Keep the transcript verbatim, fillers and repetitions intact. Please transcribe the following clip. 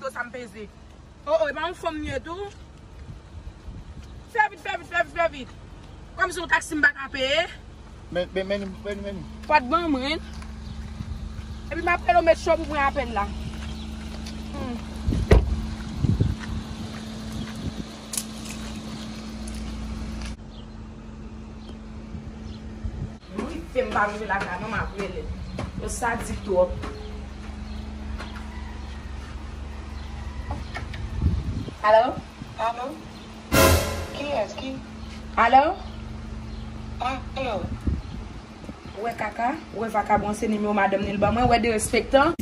kouto sa m peze. O, o, e pa yon fanm m ye tou? Fè vit, fè vit, fè vit, fè vit. Kòmsi yon taksi m pa ka peye? Men, men, men, men, men. Fòt ban mwen. Epi m ap rele w met cho pou mwen apèl la. Hmm. M rive m pa rive lakay mwen, m ap rele. Yo sadik twòp. Alo? Alo? Kiyès? Ki? Alo? Ah, alo? Ou wè kaka, ou wè vakabon, se nimewo madanm li l ban mwen, ou wè derespektan.